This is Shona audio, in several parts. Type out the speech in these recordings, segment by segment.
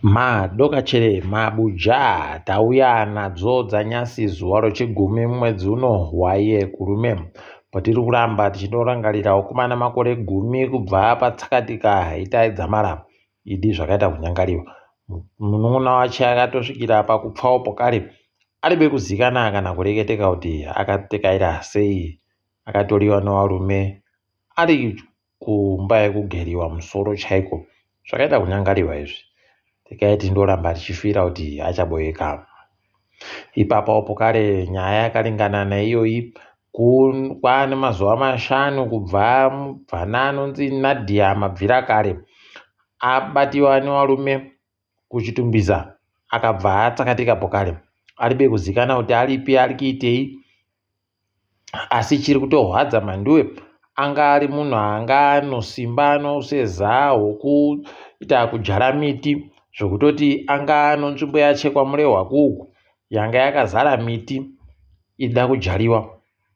Madokachere mabuja tauya nadzo dzanyasi zuva rochigumi mumwedzi uno waiye kurume patiri kuramba tichinorangarira vakomana makore gumi kubva patsakatika itai dzamara idi zvakaita kunyangariwa munun'una wacho akatosvikira pakupfawo pokare aribe kuzikana kana kureketeka kuti akatekaira sei akatoriwa nevarume ari kumba yekugeriwa musoro chaiko zvakaita kunyangariwa izvi regai tindoramba tichifira kuti achaboeka ipapo pokare nyaya yakaringana naiyoyi kwaane mazuva mashanu kubva mubvana anonzi Nadia mabvira kare abatiwa nevarume kuChitungwiza akabva atsakatika pokare aribe kuzikana kuti aripi ari kuitei asi chiri kutorwadza Mhanduwe anga ari munhu anga anosimba anoseza hwokuita kudyara miti zvekutoti anga ano nzvimbo yachekwa murehwa kuuku yanga yakazara miti ida kudyariwa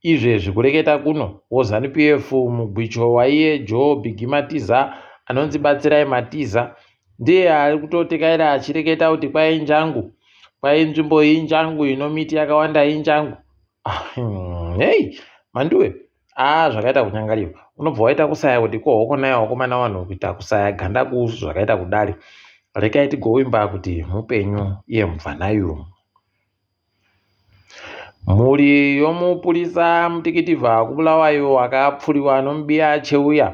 izvezvi kureketa kuno woZanu PF mugwicho waiye Joe Biggie Matiza anonzi Batsirai Matiza ndiye ari kutotekaira achireketa kuti kwai njangu kwai nzvimbo iyi njangu ino miti yakawanda injangu Hei Mhanduwe aa zvakaita kunyangariwa unobva waita kusaya kuti ko hoko nayo wakomana vanhu kuita kusaya ganda kuusu zvakaita kudari rekai tigovimba kuti mupenyu iye mubvanayu mhuri yomupurisa mutikitivha kubulawayo akapfuriwa nomubiya cheuya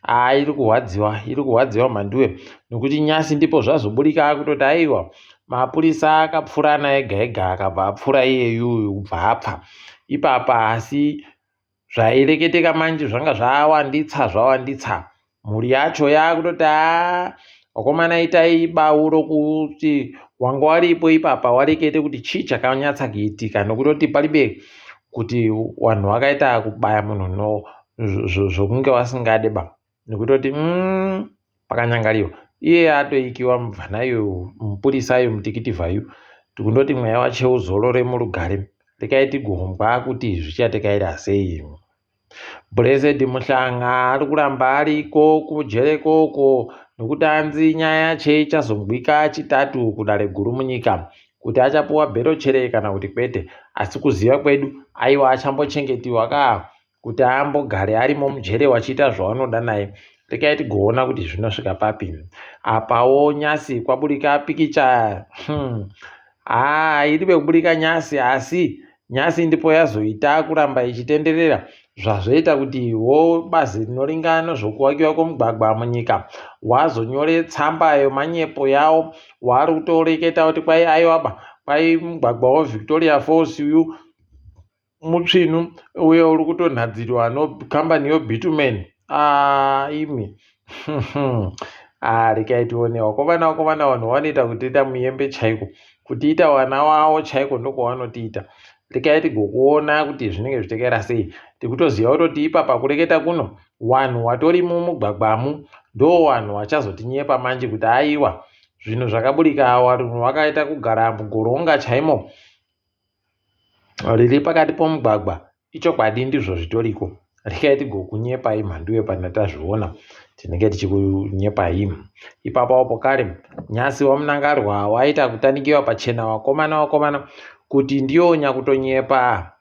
aa iri kurwadziwa iri kurwadziwa mhanduwe nokuti nyasi ndipo zvazoburika kutoti aiwa mapurisa akapfurana ega ega akabva apfura iyeyuyu kubva apfa ipapa asi zvaireketeka manje zvanga zvawanditsa zvawanditsa mhuri yacho yakutoti haa vakomana itai bau rokuti wanga waripo ipapa warekete kuti chii chakanyatsa kuitika nokutoti paribe kuti vanhu vakaita kubaya munhu no zvokunge vasingade ba nekutoti mm, pakanyangariwa iye atoikiwa mubvana iyo mupurisa iyo mutikitivha yu tikundoti mweya wache uzorore murugare rekai tigombwa kuti zvichatekaira sei Blessed Muhlanga ari kuramba ariko kujere koko nekuti anzi nyaya yache ichazongwika chitatu kudare guru munyika kuti achapuwa bhero chere kana kuti kwete asi kuziva kwedu aiwa achambochengetiwa ka kuti ambogare arimo mujere wachiita zvawanoda naye rekai tigoona kuti zvinosvika papi apawo nyasi kwaburika pikicha Haa iribe kuburika nyasi asi nyasi ndipo yazoita kuramba ichitenderera zvazoita kuti wo bazi rinoringana zvokuwakiwa kwemugwagwa munyika wazonyore tsamba yemanyepo yawo waari kutoreketa kuti kwai aiwaba kwai mugwagwa weVictoria Falls uyu mutsvinu uye uri kutonhadzirwa nokambani yobitumen ah, imi ah, rekai tione wakomana wakomana vanhu vanoita kutiita muyembe chaiko kutiita vana wavo chaiko ndokwavanotiita rekai tigokuona kuti zvinenge zvichitekaira sei tikutoziva kutoti ipapa kureketa kuno vanhu watori mumugwagwamu ndo vanhu vachazotinyepa manje kuti aiwa zvinhu zvakaburika vanhu vakaita kugara mugoronga chaimo riri pakati pomugwagwa ichokwadi ndizvo zvitoriko regai tigokunyepai mhanduwe pana tazviona tinenge tichikunyepai ipapawo pokare nyasi wamunangarwa waita kutanikiwa pachena wakomana wakomana kuti ndiyo nyakutonyepa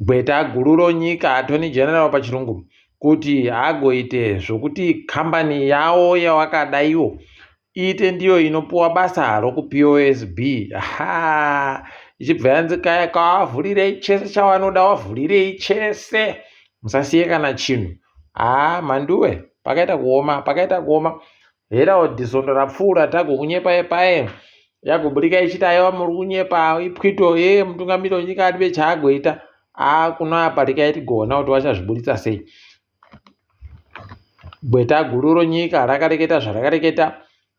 gweta guru ronyika attorney general pachirungu kuti agoite zvokuti kambani yawo yawakadaiwo iite ndiyo inopuwa basa rokuPOSB ha ichibva yanzi kaya kawavhurirei chese chawanoda wavhurirei chese musasiye kana chinhu haa mhanduwe pakaita kuoma pakaita kuoma herald svondo rapfuura tagokunyepai paye yagoburika ichiti aiwa muri kunyepa ipwito ye mutungamiri wenyika adibe chaagoita aa kuno apa rekai tigoona kuti vachazviburitsa sei Gweta guru ronyika rakareketa zvarakareketa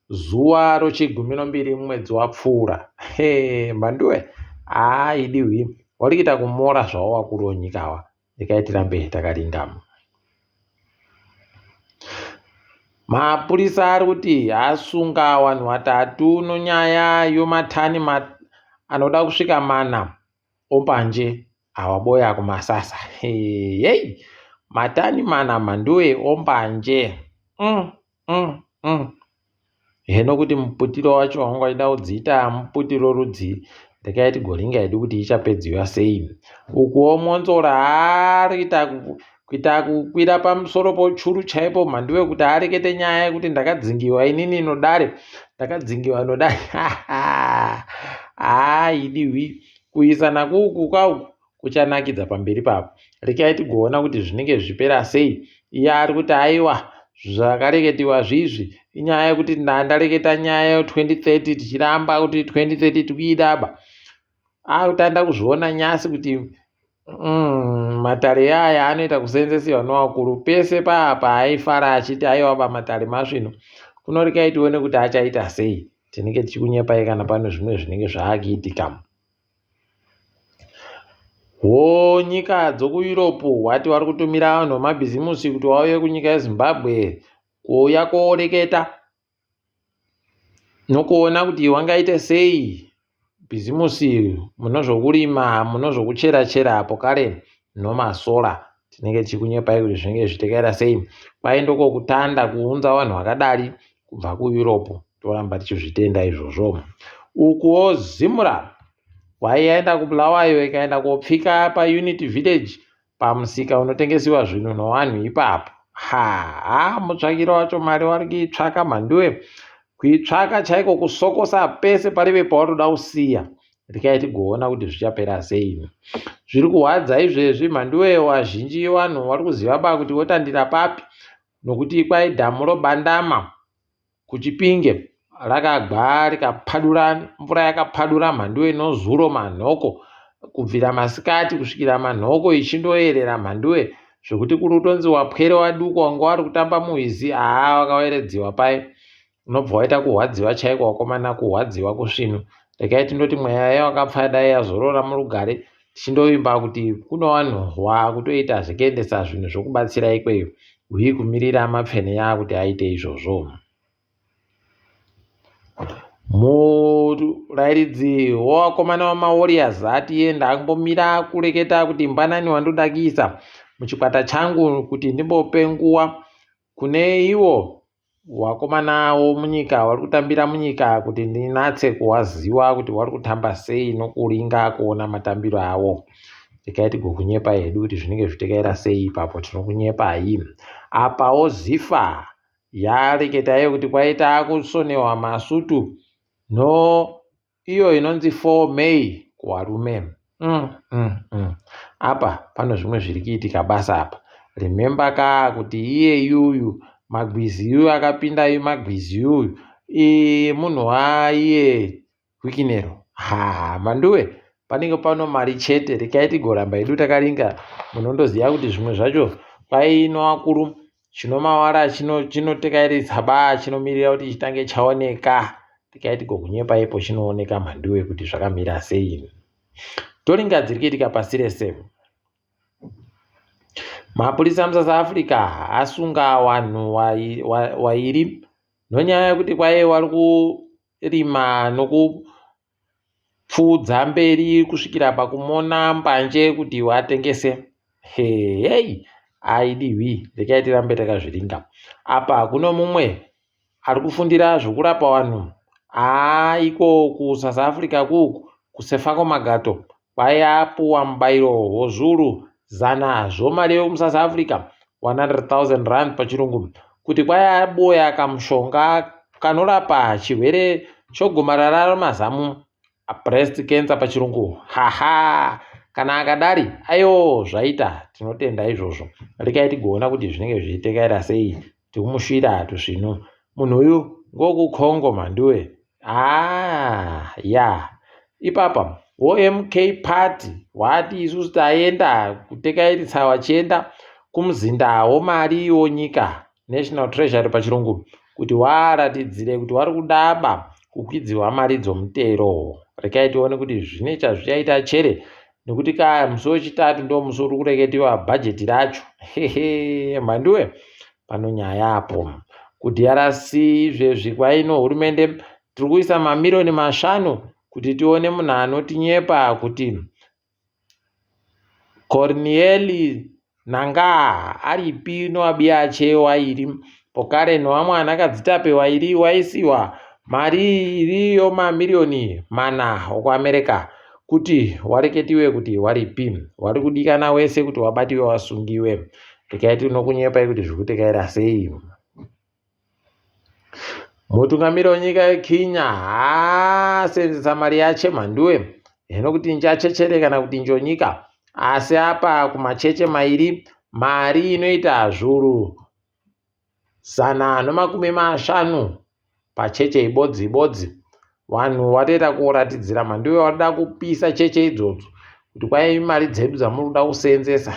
zuva rochigumi nombiri mumwedzi wapfuura. Hee Mhanduwe, haa idi hwi wari kuita kumora zvawo vakuru venyika awa. Rekai tirambe takarinda. Mapurisa ari kuti asunga vanhu vatatu nonyaya yomatani anoda kusvika mana ombanje awaboya kumasasa heyy matani mana mhanduwe ombanje mm, mm, mm. Heno kuti muputiro wacho wanga wachida kudziita muputiro rudzii. Rekai tigoringa hedu kuti ichapedziwa sei. Ukuwo Mwonzora ari kuita kuita kukwira pamusoro pochuru chaipo mhanduwe kuti arekete nyaya yekuti ndakadzingiwa inini nodare ndakadzingiwa nodare haa idiwi kuisana kuku kauku kuchanakidza pamberi papo rekai tigoona kuti zvinenge zvichipera sei iye ari kuti aiwa zvakareketiwa zvizvi inyaya yekuti ndandareketa nyaya yo 2030 tichiramba kuti 2030 tikuidaba akutanda kuzviona nyasi kuti mm, matare aya anoita kuseenzesiwa nowakuru pese paa paaifara achiti aiwa pamatare masvino kunorekai tione kuti achaita sei tinenge tichikunyepai kana pane zvimwe zvinenge zvaakuitika Hoo nyika dzokuEurope wati vari kutumira vanhu vemabhizimusi kuti vauye kunyika yeZimbabwe kuuya koreketa nokuona kuti wangaite sei bhizimusi mune zvokurima mune zvokuchera chera apo kare nomasora tinenge tichikunyepai kuti zvinenge zvichitekaira sei kwai ndokokutanda kuunza vanhu vakadari kubva kuEurope toramba tichizvitenda izvozvo ukuwo zimura kwai yaenda kubulawayo ikaenda kopfika paunity village pamusika unotengesiwa zvinhu nowanhu ipapo ha ha mutsvakiro wacho mari wari kuitsvaka mhanduwe kuitsvaka chaiko kusokosa pese parive pawatoda kusiya rekai tigoona kuti zvichapera sei zviri kuhwadza izvezvi mhanduwe wazhinji vanhu vari kuziva ba kuti wotandira papi nokuti kwai dhamu robandama kuChipinge rakagwa rikapadura mvura yakapadura mhanduwe nozuro manhoko kubvira masikati kusvikira manhoko ichindoyerera mhanduwe zvekuti kuri kutonzi wapwere waduku wanga wari kutamba muhwizi haa wakaweredziwa paye unobva waita kuhwadziwa chaiko wakomana kuhwadziwa kusvinu regai tindoti mweya yewakapfa dai yazorora murugare tichindovimba kuti kuno vanhu wakutoita zvekuendesa zvinhu zvokubatsira ikweyo uye kumirira mapfene yaa kuti aite izvozvo. Murairidzi wevakomana vemaWarriors ati iye ndambomira kureketa kuti mbanani wandodakisa muchikwata changu kuti ndimbope nguva kune ivo Vakomana vomunyika vari kutambira munyika kuti ndinatse kuvaziva kuti vari kutamba sei nokuringa kuona matambiro avo. Regai tigokunyepai hedu kuti zvinenge zvitekaira sei ipapo tinokunyepai. Apawo Zifa yareketa iyo kuti kwaita kusonewa masutu no Iyo inonzi 4 May kuvarume. Mm, mm, mm. Apa pano zvimwe zviri kuitika basa apa. Remember ka kuti iye yuyu magwizi yuyu akapinda yu magwizi yuyu munhu waiye Wikinero. Ha, Manduwe panenge pano mari chete rekai tigoramba hedu takaringa munondoziva kuti zvimwe zvacho kwaino akuru chinomawara chinotekairisa chino ba chinomirira kuti chitange chaoneka Tikai tigokunyepa ipo chinooneka mhanduwe kuti zvakamira sei. Toringa dziri kuitika pasi rese. Mapurisa muSouth Africa asunga vanhu wairi nonyaya yekuti kwaive vari kurima nokupfuudza mberi kusvikira pakumona mbanje kuti vatengese. Heyei aidiwi rekai tirambe takazviringa. Apa kuno mumwe ari kufundira zvokurapa vanhu haa iko kusouth africa kuku kusefako magato kwaiapuwa mubairo wozvuru zana zvomari yomusouth africa 100,000 rand pachirungu kuti kwaiaboya kamushonga kanorapa chirwere chogomarara remazamu breast cancer pachirungu haha kana akadari ayo zvaita tinotenda izvozvo rekai tigoona kuti zvinenge zvichitekaira sei Tikumushira tusvinu. Munhu uyu ngokuCongo mhanduwe. Ah, ya. Ipapa woMK party wati isusu taenda kutekairisa wachienda kumuzinda womari wonyika National Treasury pachirungu kuti waratidzire kuti wari kudaba kukwidziwa mari dzomutero. Rekai tione kuti zvine chazvichaita chere nekuti ka musi wechitatu ndo musi uri kureketiwa bhajeti racho hehe mhanduwe pano nyaya apo kudrc izvezvi kwaino hurumende tiri kuisa mamiriyoni mashanu kuti tione munhu anotinyepa kuti cornieli Nangaa aripi noabiache wairi. Pokare nevamwe anakadzitape wairi waisiwa mari iriyo mamiriyoni mana okuAmerica kuti wareketiwe kuti waripi. Wari kudikana wese kuti wabatiwe wasungiwe. Rekai tinokunyepai kuti zviri kutekaira sei. Mutungamiri wenyika yeKenya haasenzesa mari yache mhanduwe heno kuti nchachechere kana kuti njonyika asi apa kumacheche mairi mari inoita zvuru 150 pacheche ibodzi ibodzi. Vanhu vatoita kuratidzira mhanduwe varikuda kupisa cheche idzodzo kuti kwai mari dzedu dzamuri kuda kuseenzesa.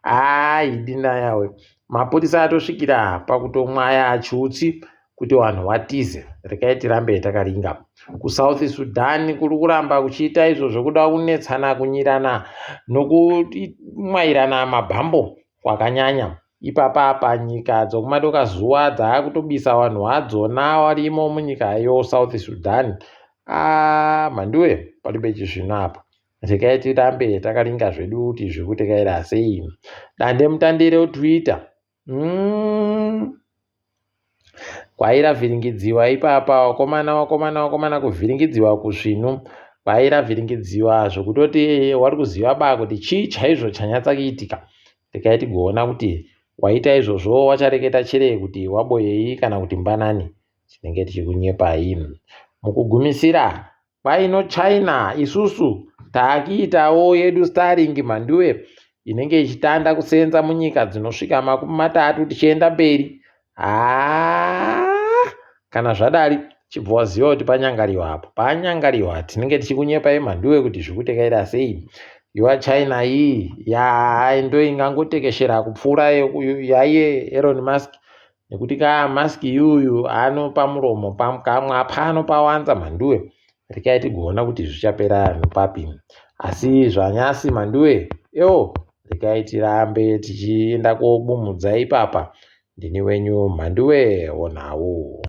Haa idi nayawe. Mapurisa atosvikira pakutomwaya chiutsi kuti vanhu vatize. Rekai tirambe takaringa. KuSouth Sudan kuri kuramba kuchiita izvo zvekuda kunetsana kunyirana nokumwayirana mabhambo kwakanyanya. Ipapa apa nyika dzokumadoka zuva dzaakutobisa vanhu vadzona varimo munyika yoSouth Sudan. Aa mhanduwe palibe chisvinu apa. Rekai tirambe takaringa zvedu kuti zviri kutekaira sei. Dandemutande reTwitter. Kwairavhiringidziwa ipapa wakomana wakomana wakomana kuvhiringidziwa kusvinu. Kwairavhiringidziwa zvokutoti wari kuziva ba kuti chii chaizvo chanyatsa kuitika. Rekai tigoona kuti waita izvozvo wachareketa chere kuti waboyei kana kuti mbanani. Tinenge tichikunyepai. Mukugumisira kwaino China isusu taakuitawo yedu Starlink mhanduwe inenge ichitanda kusenza munyika dzinosvika 30 tichienda mberi. Haa kana zvadari chibva waziva kuti panyangariwa apo panyangariwa tinenge tichikunyepai mhanduwe kuti zvikutekaira sei. Yuwa China iyi ya ndo ingangotekeshera kupfuura yaiye Elon Musk nekuti ka Musk yuyu anopa muromo pamukamwa pano pawanza mhanduwe. Rekai tigoona kuti zvichapera nepapi. Asi zvanyasi mhanduwe ewo rekai tirambe tichienda kobumhudza ipapa. Ndini wenyu mhanduwe wonhau.